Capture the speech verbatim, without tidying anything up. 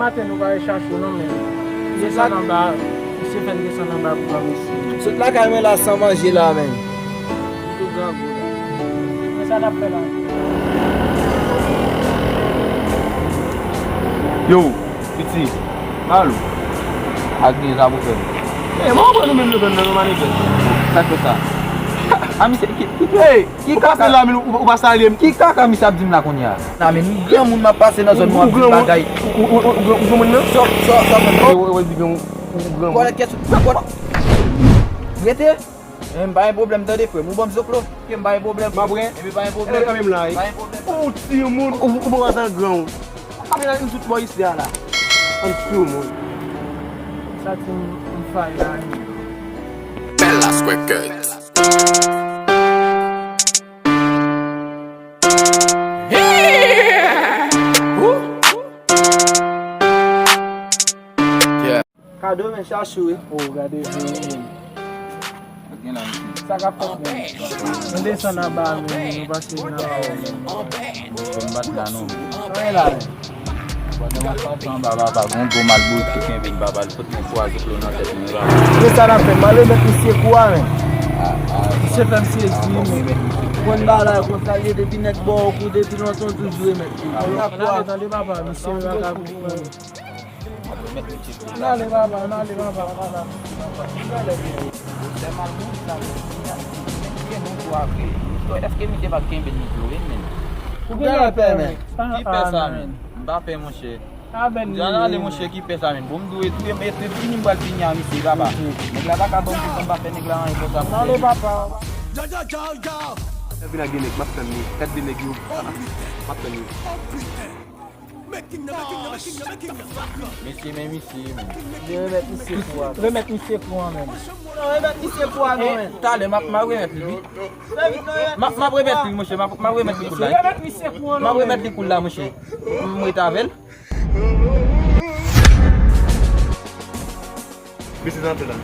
Maten nou pa al chache w non, men. Desann anba, misye fè n desann anba pou pran mesye. Sot lakay mwen la san manje la, men. Tou grangou la. Men sa n ap fè la? Yo, piti, alo. Ak gen sa pou fè. E, mwen konprann nou menm nou konn nan nou manijè. Sa k fè sa? A, misye, ki, ki, hey! Ki kaka? Ou pase la, men ou, ou pa salye m. Ki kaka misye ap di m la kounye a? Nan, men m granmoun, m ap pase nan zòn mwen, ap di bagay. Ou, ou, ou, ou granmoun nan? Sò, sò, sò, sò. Ou, ou, ou di granmoun. Ou granmoun. Kòlèt kèt sou, kòlèt. Rete. Men m pa gen pwoblèm, tande, frè m. Ou ban m zoklo. Ke m pa gen pwoblèm. M ap pran. Epi pa gen pwoblèm. E, e, menm la, e. Pa gen pwoblèm. Ou timoun, ou, ou pa antan gran ou. Ap vin ak m tout bò isi a la. Ann timoun. Sa ti m fay la. Bellas Records. Kado men chache wi. Oh, gade vye moun. Sa k ap fèt menm? Nou desann anba menm, nou pase nan anba menm. Bon, m pa t la non. Sa e la menm? Pandan m ap pase anba papa, gon gwo malbourik ki kenbe m papa, li fout mwen twa zoklo nan tèt mwen papa. Men sa n ap fè, m al remèt misye kou a men. Misye fè m sezi men. Konn bagay konsa l ye, depi nèg ba w kou depi lontan w toujou remèt kou. Tande papa, misye vagabon. N ale papa, n ale papa. Èske misye pa t kenbe l li vle wi men? Ou gen lè pè men. Ki pè sa men? M pa pè monchè. Jan ale monchè, ki pè sa menm? Bon, m dwe tou, e, e, e fini m pral fini a misye papa. Nèg la pa ka ban m tout tan, m pa fè nèg la anyen konsa. N ale papa. Lè vin ak de nèg, m ap tann li. Gad de nèg yo. M ap tann li. Mesye, men misye, men. Remèt misye kou a. Remèt misye kou a menm. Remèt misye kou a non men. Talè, m ap, m ap remèt li, wi. M ap, m ap remèt li, monchè, m ap, m ap remèt li kou la. Remèt misye kou a non men. M ap remèt li kou la, monchè. M ret avè l. Mesye sa te la.